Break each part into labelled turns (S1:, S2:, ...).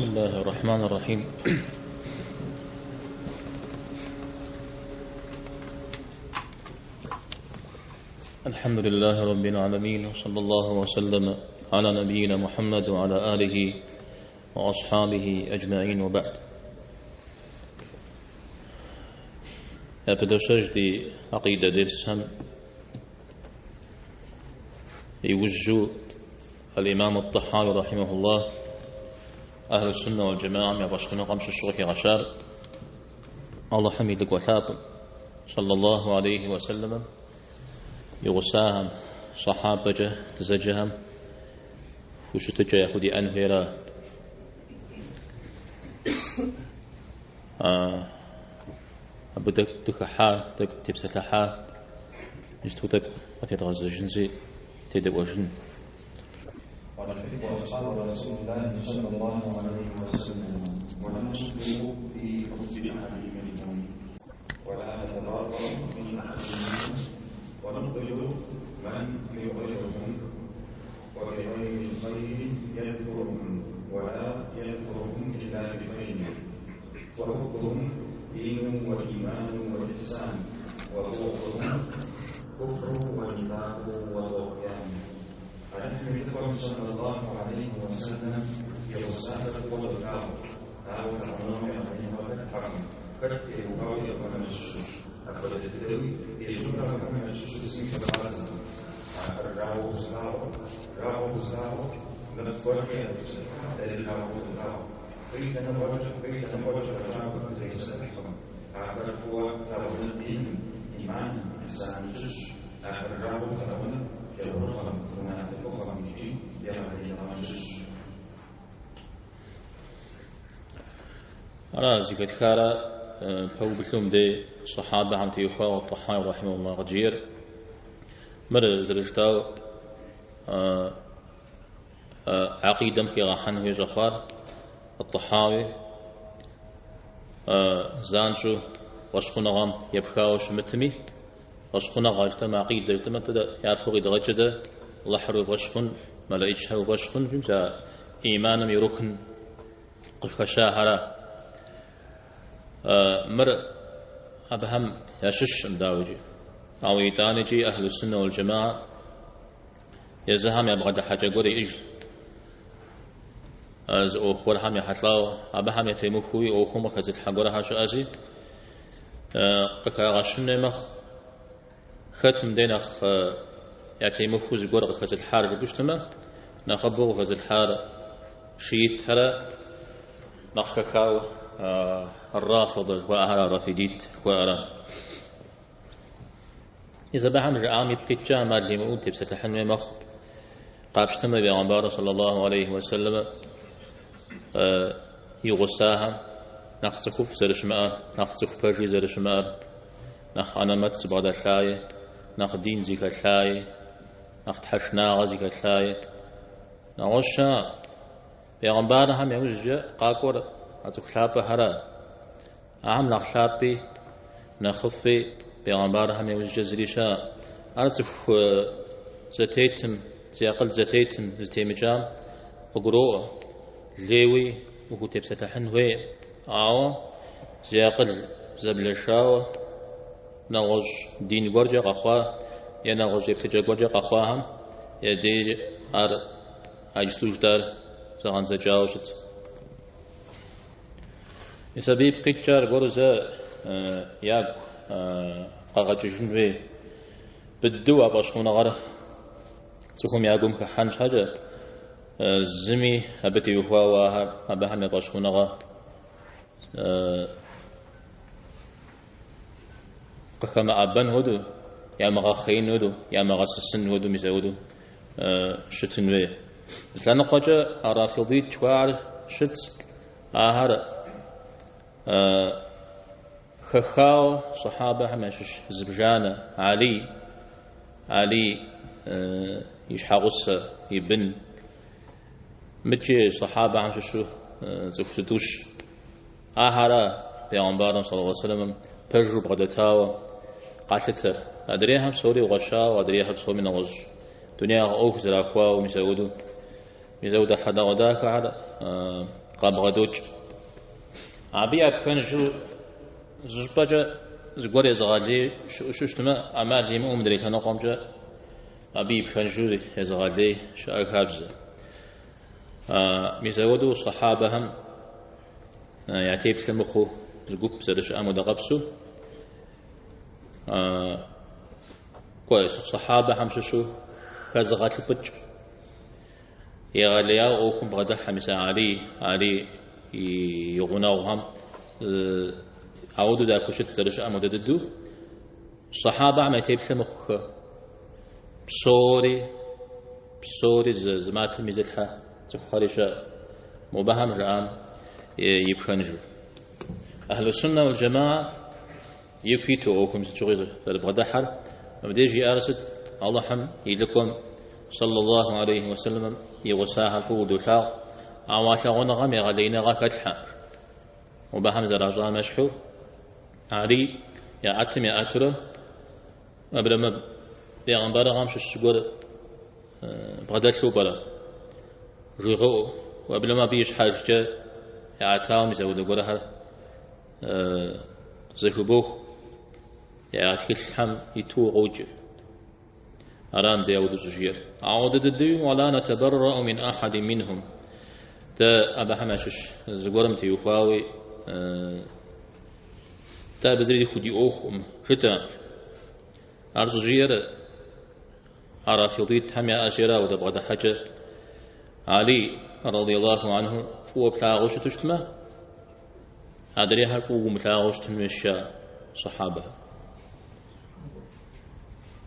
S1: بسم الله الرحمن الرحيم. الحمد لله رب العالمين، وصلى الله وسلم على نبينا محمد وعلى آله وأصحابه أجمعين، وبعد. Япэдощэж ди акъидэ дерсхэм иужьу الإمام الطحاوي رحمه الله أهل السنة والجماعة я фӏэщхъуныгъэм щыщу къыхигъэщар Алыхьым и лӏыкӏуэ лъапӏэм صلى الله عليه وسلم и гъусахэм сахьабэкӏэ дызэджэхэм хущытыкӏэ яхудиӏэн хуейра. Абы тӏэкӏу дыхыхьа, тӏэкӏу тепсэлъыхьа, иджыпсту тӏэкӏу къытедгъэзэжынщи, тедэӏуэжын.
S2: ونحب أصحاب رسول الله صلى الله عليه وسلم، ونصدق في حب أحد منهم، ولا نتبرأ من أحد منهم، ونبغض من يبغضهم، وبغير خير يذكرهم ولا يذكرهم إلا بخير. وحبهم دين وإيمان وإحسان، وبغضهم كفر ونفاق وطغيان. فنحن مثلهم صلى الله عليه وسلم يغسل والغاو أو تغنم وتتحكم فكر قولي ومن أقول تدوي يجمع من الشو سين راو زاو راو زاو نفرق الراو كيف نوجه كيف نوجه عبر هو تغنى الدين إيمان إحسان جش الراو تغنى جورهم منافقهم يجي يغني.
S1: Ара зыхэтхарэ пэублум де сахьабэхэм теухуауэ Тӏэхьауи رحمه الله къыджиӏэр. Мыр зэрыжытӏау акъидэм хигъэхьэн хуей щӏэхъуар Тӏэхьауи занщӏэу фӏэщхъуныгъэм епхауэ щымытми, фӏэщхъуныгъэ жытӏэмэ, акъидэ жытӏэмэ, тӏэ япэу къидгъэкӏыр дэ Алыхьыр уи фӏэщ хъун, мэлэӏичхэр уи фӏэщ хъун, мис а иманым и рукн къыхэщахьэра. Мыр абыхэм ящыщкъым дауикӏи. Ауэ итӏанэкӏи أهل السنة والجماعة езыхэм я бгъэдыхьэкӏэ гуэр иӏэжщ. Зы ӏуэху гуэрхэм ехьэлӏауэ, абыхэм ятемыхуэуи ӏуэхум къыхэзылъхьэ гуэрхэр щыӏэщи, къыхагъэщын хуей мэхъу. Хэтым де нэхъ ятемыхуэу зыгуэр къыхэзылъхьар жыпӏэу щытмэ, нэхъыбэу къыхэзылъхьар шиитхэрэ нэхъ хэхауэ рафидэ жыхуаӏэхэр, рафидит жыхуаӏэра. Мис абыхэм жаӏам ипкъ иткӏэ ӏэмал имыӏэу тепсэлъыхьын хуей мэхъу. Къапщтэмэ, Пейгъэмбар صلى الله عليه وسلم и гъусахэм нэхъ цӏыхуфӏ зэрыщымыӏэр, нэхъ цӏыху пэжи зэрыщымыӏэр, нэхъ анэмэт зыбгъэдэлъаи, нэхъ дин зыхэлъаи, нэхъ тхьэшынагъэ зыхэлъаи. Нэгъуэщӏ щыӏэ. Пейгъэмбархэм яужькӏэ къакӏуэр а цӏыху лъапӏэхэра. Ахэм нэхъ лъапӏи, нэхъыфӏи пейгъэмбархэм яужькӏэ зыри щыӏэ. Ар цӏыху зэтетым, зи акъыл зэтетым, зытемыкӏам къыгуроӏуэ. Лейуи ухутепсэлъыхьын хуей. Ауэ зи акъыл зэблэшауэ нэгъуэщӏ дин гуэркӏэ къэхъуа е нэгъуэщӏ еплъыкӏэ гуэркӏэ къэхъуахэм я дей ар иджыпсту жытӏар зэгъэндзэкӏауэ щыт. Мис абы ипкъ иткӏэ аргуэру зэ ягу къэгъэкӏыжын хуей. Быдэу а фӏэщхъуныгъэр цӏыхум я гум хыхьэн щхьэкӏэ, зыми абы теухуауэ ахэр абыхэм я фӏэщхъуныгъэ къыхэмыӏэбэн хуэдэу, ямыгъэхъеин хуэдэу, ямыгъэсысын хуэдэу, мис апхуэдэу щытын хуей. Лъэныкъуэкӏэ а рафидит жыхуаӏэр щытщ, ахэр хэхауэ сахьабэхэм ящыщ зыбжанэ, Алий, Алий и щхьэгъусэ, и бын, мыкӏи сахьабэхэм щыщу цӏыху зытӏущ. Ахара Пейгъэмбарым صلى الله عليه وسلم пэжу бгъэдэтауэ къалъытэр. Адрейхэм псори гъуэщауэ, адрейхэр псоми нэгъуэщӏ дунеягъэ ӏуэху зэрахуауэ, мис апхуэдэу, мис апхуэдэ хьэдэгъуэдахэхэр къабгъэдокӏ. Абы я пхэнжу зыщӏыпӏэкӏэ зыгуэр езыгъэлей щыӏэу щытмэ, ӏэмал имыӏэу мыдрей лъэныкъуэмкӏэ абы и пхэнжу езыгъэлей щыӏэ хабзэ. Мис ауэдэу сахьабэхэм я теплъэ мыхъуу зы гуп зэрыщыӏэм хуэдэ къабзэу, кӏуэ сахьабэхэм щыщу хэзыгъэлъыпӏыкӏ. Егъэлеяуэ ӏуэхум бгъэдыхьэ, мис а Алий, Алий и гъунэгъухэм ауэдэу дахущыт зэрыщыӏэм хуэдэ дыдэу, сахьабэхэм я теплъэ мыхъухэ псори, псори зы матэм изылъхьэ цӏыхухэри щыӏэ, мобыхэм жаӏам и пхэнжу. Ахьлу суннэ уал джамаа ику иту ӏуэхум сыт щыгъуи зэрыбгъэдыхьэр, мыбдеж жиӏар сыт? Алыхьым и лӏыкӏуэм, сэллаллаху алейхи уэсэлэмым, и гъусахэр фӏыуэ долъагъу, ауэ а лъагъуныгъэм егъэлеиныгъэ хэтлъхьэ. Мобыхэм зэращӏам ещхьу, Алий яӏэтым яӏэтурэ, уеблэмэ бегъымбарыгъэм щыщ зыгуэр бгъэдэлъу пӏэрэ? Жигъэӏэу, уеблэмэ абы и щхьэжкӏэ яӏэтауэ мис апхуэдэ гуэрхэр зэхыбох, я тхылъхэм иту къокӏ. Ара мыбдеж ауэдэу щӏыжиӏэр. Ауэдэ дыдэуи уала натэбэррэӏу мин ахьэди минхум. Дэ абыхэм ящыщ зыгуэрым теухуауи дэ абы зыри худиӏуэхукъым, жытӏэ. Ар щӏыжиӏэр а рафидитхэм яӏэщи ара ауэдэ бгъэдыхьэкӏэ. Алий, радиаллаху анху, фӏыуэ плъагъуу щыту щытмэ, адрейхэр фӏыуэ умылъагъуу щытын хуейщ жаӏэ сахьабэхэм.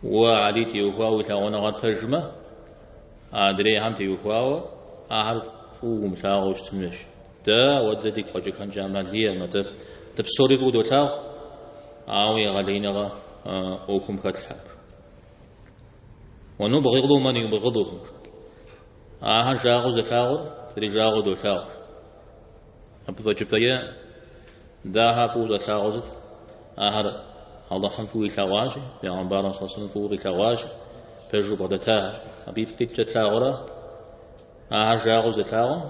S1: Уэ Алий теухуауэ уи лъагъуныгъэр пэжмэ, адрейхэм теухуауэ ахэр фӏыуэ умылъагъуу щытын хуейщ. Дэ ауэдэ дигу къэкӏыххэнкӏэ ӏэмал иӏэкъым, атӏэ дэ псори фӏыуэ долъагъу, ауэ егъэлеиныгъэ ӏуэхум хэтлъхьэкъым. Уэнубгъиду мэн юбгъидухум. Ахэр жагъуэу зылъагъур дэри жагъуэу долъагъу. Абы фӏэкӏыпӏэ иӏэ, дэ ахэр фӏыуэ щӏэтлъагъур сыт? Ахэр Алыхьым фӏыуэ илъэгъуащи, Бегъымбарым саллаллаху алейхи уэсэлэм фӏыуэ къилъэгъуащи, пэжу бгъэдэтахэр. Абы ипкъ иткӏэ тлъагъурэ, ахэр жагъуэу зылъагъум,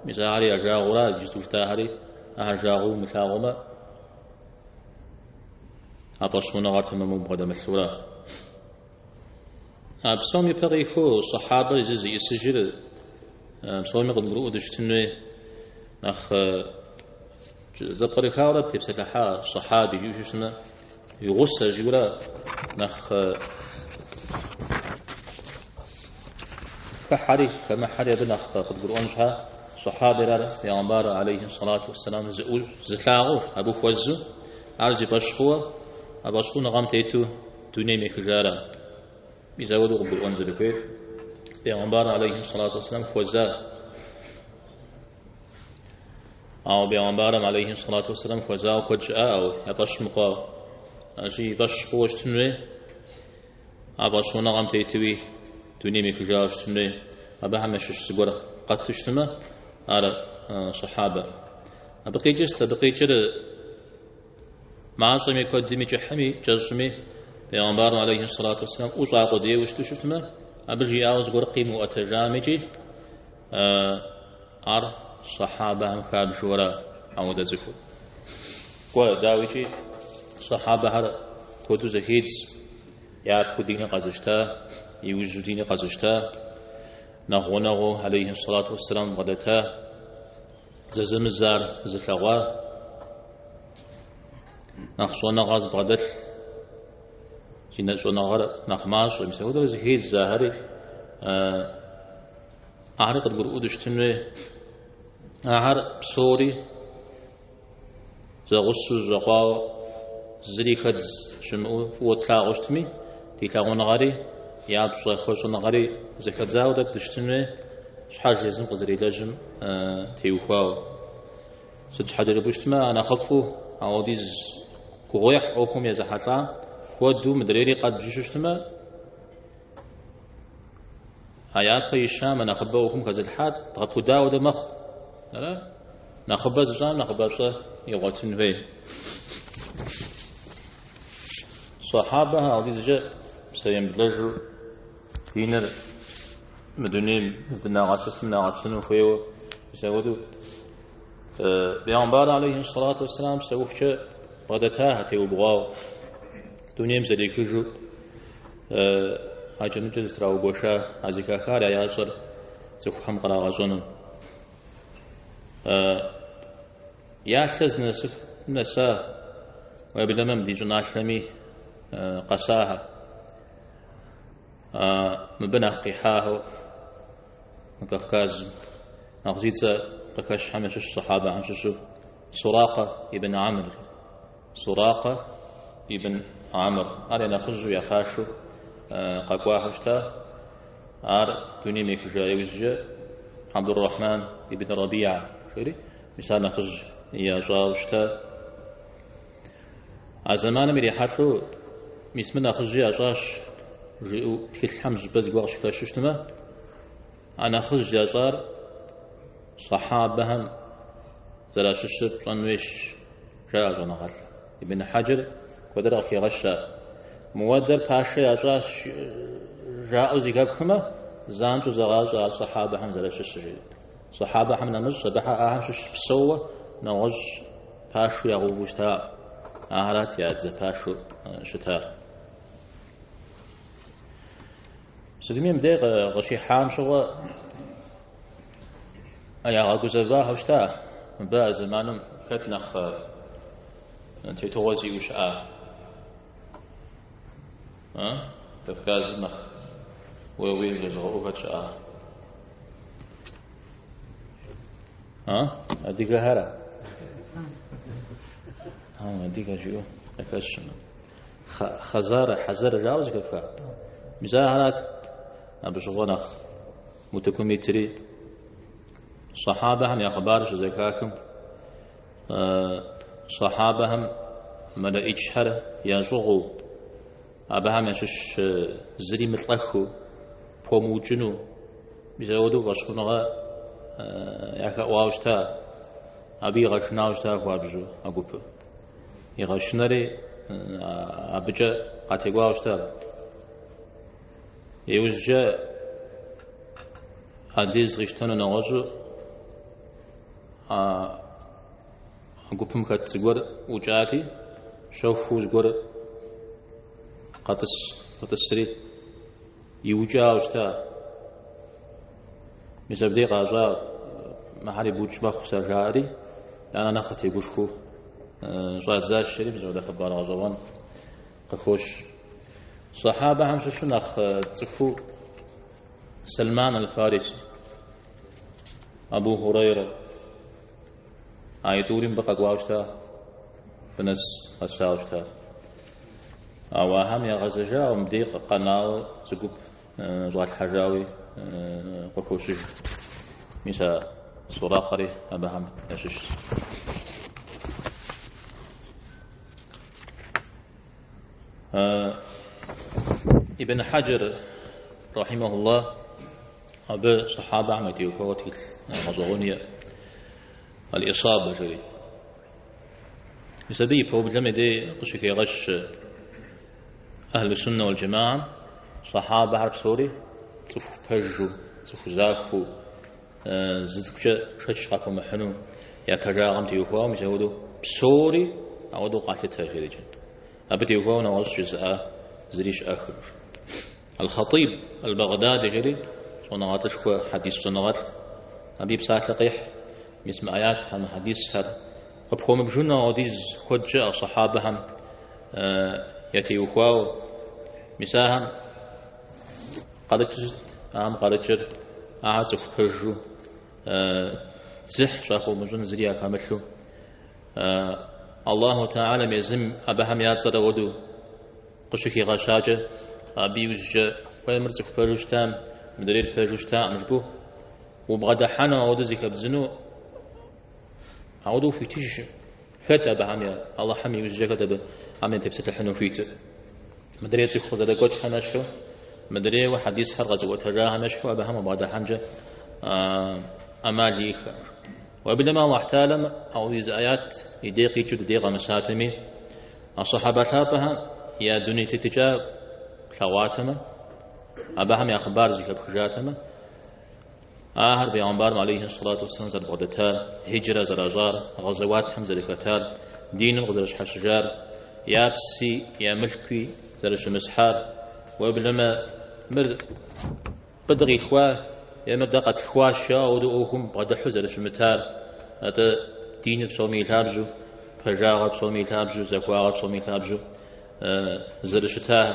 S1: мис ахэри я жагъуэра, иджысту жытӏахэри, ахэр жагъуэу умылъагъумэ, а фӏэщхъуныгъэр тэмэму бгъэдэмылъура. А псом ипэ къихуэу сахьабэр езыр зиӏысыжыр псоми къыдгурыӏуэу дыщытын хуей. Нэхъ зэпкърыхауэрэ тепсэлъыхьа сахьаби жиӏэу щытмэ, и гъусэ жиӏэурэ нэхъ хыхьэри хэмыхьэри абы нэхъ къыдгурыӏуэн щхьа сахьабир ар Пейгъэмбар алейхи сэлату уэсселам зылъагъуу, абы хуэзэу, ар зи фӏэщ хъууэ, а фӏэщхъуныгъэм тету дунейм ехыжара. Мис ауэдэу къыбгурыӏуэн зэрыхуейр Пейгъэмбар алейхи сэлату уэсселам хуэза. Ауэ Пейгъэмбарым алейхи сэлату уэсселам хуэзауэ куэд щыӏа, ауэ я фӏэщ мыхъуауэ. Аращи, и фӏэщ хъууэ щытын хуей, а фӏэщхъуныгъэм тетуи дунейм ехыжауэ щытын хуей. Абыхэм ящыщ зыгуэр къэту щытмэ, ар сахьабэ. Абы къикӏыр сыт? Абы къикӏыр Мащӏэми, куэдми, кӏыхьми, кӏэщӏми, Пейгъэмбарым алейхи сэлату уэсселам ӏущӏа къудейуэ щыту щытмэ, абы жиӏауэ зыгуэр къимыӏуэтэжамикӏи, ар сахьабэхэм хабжэу ара ауэдэ цӏыхур. Кӏуэ, дауикӏи, сахьабэхэр куэду зэхедз, япэу диныр къэзыщта, иужьу диныр къэзыщта, нэхъ гъунэгъуу алейхи сэлату уэсселам бгъэдэта, Зэзэмызэ ар зылъэгъуа, нэхъ щӏэныгъэ зыбгъэдэлъ, зи щӏэныгъэр нэхъ мащӏэ, мис апхуэдэурэ зэхедз ахэри, ахэри къыдгурыӏуэу дыщытын хуей. Ахэр псори зэгъусэу зэщӏэкъуауэ зыри хэдз щымыӏэу фӏыуэ тлъагъуу щытми, ди лъагъуныгъэри, я пщӏэ хуэщӏыныгъэри зэхэдзауэ тӏэкӏу дыщытын хуей, щхьэж езым къызэрилэжьым теухуауэ. Сыт щхьэкӏэ жыпӏэу щытмэ, а нэхъыфӏу ауэдиз гугъуехь ӏуэхум езыхьэлӏам хуэдэу мыдрейри къэдбжу щытмэ, а япэ ищам а нэхъыбэ ӏуэхум хэзылъхьар дгъэпуда хуэдэ мэхъу. Ара? Нэхъыбэ зыщӏам нэхъыбэ пщӏэ игъуэтын хуей. Сахьабэхэр ауэдизкӏэ псэемыблэжу диныр мы дунейм здынагъэсыфым нагъэсыну хуейуэ, мис апхуэдэу. Бегъымбар алейхи сэлату уэсселам псэухукӏэ бгъэдэтахэр теубгъуауэ, дунейм зэрехыжу акӏэ-мыкӏэ зытраугуэша а зэхахар я ящӏэр цӏыхухэм кърагъэщӏэну. Я лъэ здынэсыфым нэса, уеблэмэ ди щӏыналъэми къэсахэр. Мыбы нэхъ къихьахэу мы Кавказым нэхъ зи цӏэ къыхэщхэм ящыщ сахьабэхэм щыщу Суракъэ ибн Амр. Суракъэ ибн Амр. Ар я нэхъыжьу, я пашэу къэкӏуахэу щыта. Ар дунейм ехыжа иужькӏэ Абдуррахьман ибн Рабиа жери, мис ар нэхъыжь ящӏауэ щыта. А зэманым ирихьэлӏэу мис мыр нэхъыжь ящӏащ жиӏэу тхылъхэм щӏыпӏэ зыгуэр къыщыхэщу щытмэ, а нэхъыжь ящӏар сахьабэхэм зэращыщыр пщӏэн хуейщ, жаӏэ щӏэныгъэлӏ. Ибн Хьэджэр куэдрэ къыхегъэщ ар. Мыуэдэр пашэ ящӏащ жаӏэу зэхэпхмэ, занщӏэу зэгъащӏэ ар сахьабэхэм зэращыщыр, жиӏэу. Сахьабэхэм нэмыщӏ, абы ахэм щыщ псэууэ нэгъуэщӏ пашэу ягъэуву щыта. Ахэрат я дзэ пашэу щытар. Сытми мыбдеж къыщихьам щыгъуэ ягъэгузэвахэу щыта. Мыбы а зэманым хэт нэхъ тетыгъуэ зиӏэу щыӏа? Кавказым нэхъ уей-уей жезыгъэӏэу хэт щыӏа? Адыгэхэра? Адыгэ жиӏэу къыхэщым. Хъэзарэ, хьэзэрэ жаӏэу зэхэфха? Мис ахэрат абы щыгъуэ нэхъ утыкум итри. Сахьабэхэм я хъыбар щызэхахым, сахьабэхэм мэлэӏичхэр ящӏыгъуу, абыхэм ящыщ зыри мылӏэхыу, пхуэмыукӏыну, мис апхуэдэу фӏэщхъуныгъэ яхэӏуауэ щыта, абы игъэшынауэ щыта хуабжьу а гупыр. Игъэшынэри абыкӏэ къатекӏуауэ щыта. Иужькӏэ андез къищтэну нэгъуэщӏу а гупым хэт зыгуэр ӏукӏати, щэхуу зыгуэр къэтӏыс, къэтӏысри иукӏауэ щыта. Мис абдей къащӏа мыхьэри букӏ мэхъу сэ жаӏэри, итӏанэ нэхъ къытегушхуэу щӏадзащ, жери мис апхуэдэ хъыбар гъэщӏэгъуэн къыхощ. Сахьабэхэм щыщу нэхъ цӏыхуу Сэлман аль-Фариси, Абу Хурейрэ, аитӏури мыбы къэкӏуауэ щыта, мыбы нэс къэсауэ щыта. Ауэ ахэм ягъэзэжауэ, мыбдей къэнауэ зы гуп щӏалъхьэжауи къыхощыж. Мис а Суракъэри абыхэм ящыщщ. Ибн Хьэджэр, рахьимахуллах, абы сахьабэхэм ятеухуауэ тхылъ гъэщӏэгъуэн иӏэ. Аль-Исабэ жери. Мис абы и пэублэм и дей къыщыхегъэщ Ахьлу Суннэ уал Джамаам сахьабэхэр псори цӏыху пэжу, цӏыху захуэу, зы цӏыкӏукӏэ шэч къахуэмыхьыну я пэжагъым теухуауэ, мис апхуэдэу псори апхуэдэу къалъытэ, жерикӏэ. Абы теухуауэ нэгъуэщӏ жызыӏа зыри щыӏэхым. Аль-Хъатиб Аль-Багъдади жери щӏэныгъэлӏышхуэ, хьэдис щӏэныгъэлӏ, абы и псалъэ къехь, мис мы аятхэр, мы хьэдисхэр къыпхуэмыбжыну апхуэдиз куэд щыӏэ сахьабэхэм ятеухуауэ. Мис ахэм къарыкӏыр сыт? Ахэм къарыкӏыр ахэр цӏыху пэжу, дзыхь щӏахуэмыщӏын зыри яхэмылъу, Аллаху Тэхьэлам езым абыхэм я цӏэр апхуэдэу къыщыхигъэщакӏэ, абы иужькӏэ уей мыр цӏыху пэжу щытам, мыдрейр пэжу щытакъым жыпӏэу убгъэдыхьэну апхуэдэу зэхэбдзыну апхуэдэу ухуитыжкъым. Хэт абыхэм я Аллахьым иужькӏэ хэт абыхэм ятепсэлъыхьыну хуитыр? Мыдрей цӏыху къызэрыкӏуэкӏхэм ещхьу, мыдрейуэ хьэдисхэр къэзыӏуэтэжахэм ещхьу абыхэм убгъэдыхьэнкӏэ ӏэмал иӏэххэкъым. Уеблэмэ Аллахь Тэхьэлам апхуэдиз аят и дей къикӏыу ди дей къэмысатэми, а сахьабэ лъапӏэхэм я дуней тетыкӏа плъэгъуатэмэ, абыхэм я хъыбар зэхэпхыжатэмэ, Ахэр бегъымбарым алейхи сэлату уэсселам зэрыбгъэдэтар, хиджрэ зэращӏар, гъэзэуатхэм зэрыхэтар, диным къызэрыщхьэщыжар, я пси, я мылъкуи зэрыщымысхьар, уеблэмэ мыр фӏы дыкъилъхуа е мыр дэ къэтлъхуащ жаӏэу ауэдэу ӏуэхум бгъэдыхьу зэрыщымытар, атӏэ диныр псоми и лъабжьэу, пэжагъэр псоми и лъабжьэу, захуагъэр псоми и лъабжьэу зэрыщытар.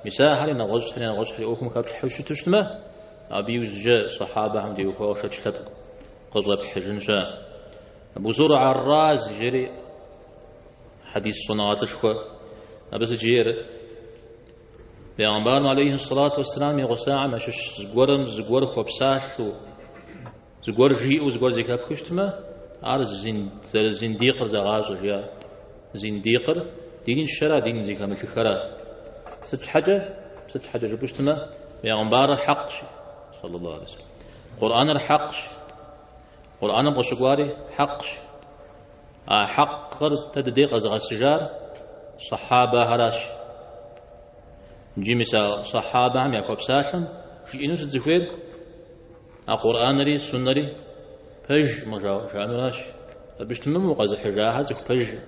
S1: Мис ахэри нэгъуэщӏхэри нэгъуэщӏхэри ӏуэхум хэплъхьэу щыту щытмэ, абы иужькӏэ сахьабэхэм теухуауэ шэч лъэпкъ къыщӏэпхьыжын щыӏэ. Абу Зургьэ ар-Рази жери хьэдис щӏэныгъэлӏышхуэ абы сыт жиӏэр? Бегъымбарым алейхи сэлату уэсселам и гъусахэм ящыщ зыгуэрым зыгуэр хуэпсалъэу, зыгуэр жиӏэу зыгуэр зэхэпхыу щытмэ, ар зэрызиндикъыр зэгъащӏэ, жиӏа. Зиндикъыр диныншэра, дин зыхэмылъыхэра. Сыт щхьэкӏэ? Сыт щхьэкӏэ жыпӏэу щытмэ, бегъымбарыр хьэкъщ, саллаллаху алейхи вассалам. Къурӏэныр хьэкъщ. Къурӏэным къыщыкӏуари хьэкъщ. А хьэкъыр дэ дыдей къэзыгъэсыжар сахьабэхэращ. Иджы мис а сахьабэхэм яхуэпсалъэм жиӏэну сыт зыхуейр? А Къурӏэнри суннэри пэжкъым жаӏэнуращ. Абы щытмэ укъэзыхьыжахэр цӏыху пэжкъым.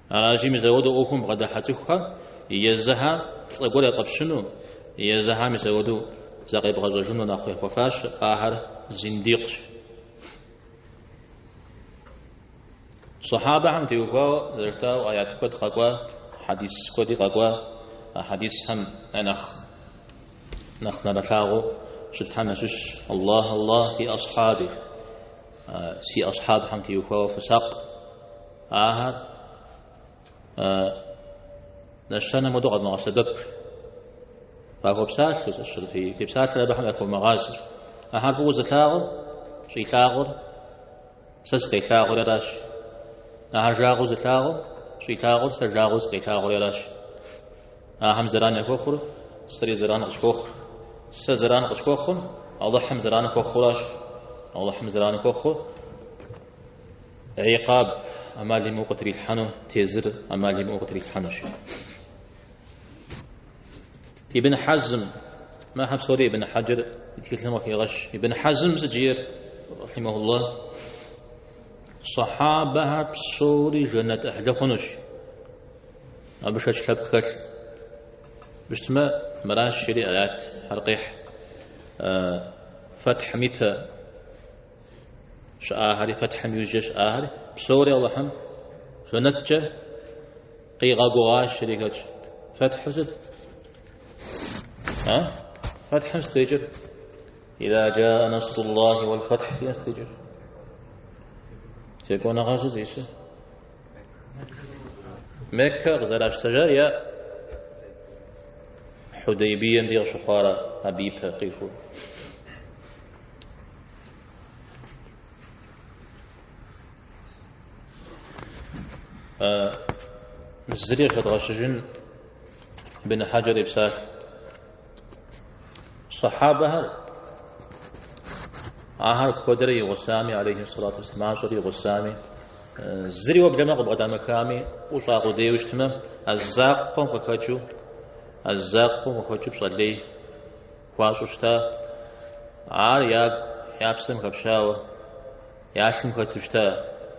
S1: Аращи, мис ауэдэу ӏуэхум бгъэдыхьэ цӏыхухэр езыхэр цӏэ гуэр яфӏэпщыну, езыхэр мис ауэдэу закъебгъэщӏэжыну нэхъ яхуэфащэ, ахэр зиндикъщ. Сахьабэхэм теухуауэ зэрыжытӏауэ аят куэд къэкӏуа, хьэдис куэди къэкӏуа, а хьэдисхэм я нэхъ нэхъ нэрылъагъуу щытхэм ящыщщ Аллах, Аллах фи асхьаби, си асхьабхэм теухуауэ фысакъ. Ахэр нэщэнэм хуэдэу къэвмыгъэсэбэп. Фахуэпсалъэу зэщыр, фи псалъэр абыхэм яхуэвмыгъазэ. Ахэр фӏыуэ зылъагъур, щӏилъагъур сэ сыкъелъагъури аращ. Ахэр жагъуэу зылъагъур, щӏилъагъур сэ жагъуэу сыкъелъагъури аращ. Ахэм зэран яхуэхъур, сэри зэран къысхуохъур. Сэ зэран къысхуэхъум, Алыхьым зэран хуэхъуращ. Алыхьым зэран хуэхъур гьикъаб ӏэмал имыӏэу къытрилъхьэну, тезыр ӏэмал имыӏэу къытрилъхьэнущ. Ибн Хьэзм, мыхэр псори Ибн Хьэджэр и тхылъым къыхегъэщ. Ибн Хьэзм сыт жиӏэр, рахьимахуллах, сахьабэхэр псори жэнэт ӏыхьлы хъунущ. Абы шэч лъэпкъ хэлъ. Щытмэ, мыращ жери аятхэр къехь. Фэтхьым ипэ щыӏахэри, фэтхьым иужькӏэ щыӏахэри, псори Алыхьым жэнэткӏэ къигъэгугъащ жери хэтщ. Фэтхьыр сыт? А? Фэтхьым сыт къикӏыр? Иза джаа насруллахи уал фэтхь сыт къикӏыр? Текӏуэныгъэ сыт зищӏысыр? Меккэ къызэращтэжар е Хьудейбием дей къыщыхъуарэ абы ипэ къихуэу. Зыри къыхэдгъэщыжын Ибн Хьэджэр и псалъэ. Сахьабэхэр ахэр куэдрэ и гъусами, алейхи сэлату уэсселам, мащӏэрэ и гъусами, зыри уеблэмэ къыбгъэдамыхами, ӏущӏа къудейуэ щытмэ, а закъуэм къыхэкӏыу, а закъуэм къыхэкӏыу пщӏэ лей хуащӏу щыта, ар ягу, я псэм хэпщауэ, я лъым хэту щыта,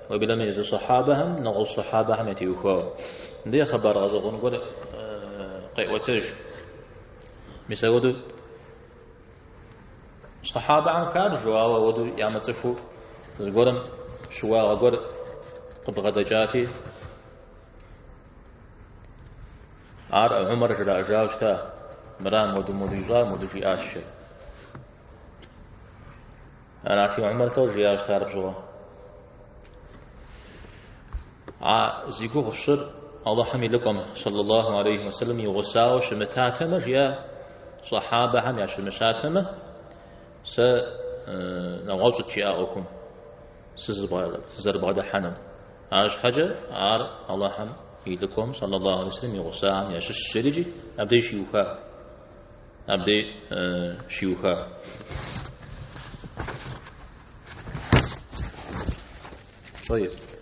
S1: уеблэмэ езы сахьабэхэм, нэгъуэщӏ сахьабэхэм ятеухуауэ. Мыбдеж хъыбар гъэщӏэгъуэн гуэр къеӏуэтэж. Мис ауэдэу сахьабэхэм хабжэу, ауэ ауэдэу ямыцӏыхуу зыгуэрым щыуагъэ гуэр къыбгъэдэкӏати, ар Умар жраӏэжауэ щыта, мыра моду моду ищӏа, моду жиӏащ жери. Арати, Умар лӏо жиӏауэ щыта абы щыгъуэ. А зи гугъу сщӏыр Алыхьым и лӏыкӏуэм, саллаллаху алейхи уэсэлэм, и гъусауэ щымытатэмэ, жиӏа, сахьабэхэм ящымыщатэмэ, сэ нэгъуэщӏут жиӏа ӏуэхум сызэрыбгъэдыхьэнур. Арщхьэкӏэ ар Алыхьым и лӏыкӏуэм, саллаллаху алейхи уэсэлэм, и гъусахэм ящыщщ жерикӏи, абдей щиуха. Абдей щиуха. طيب.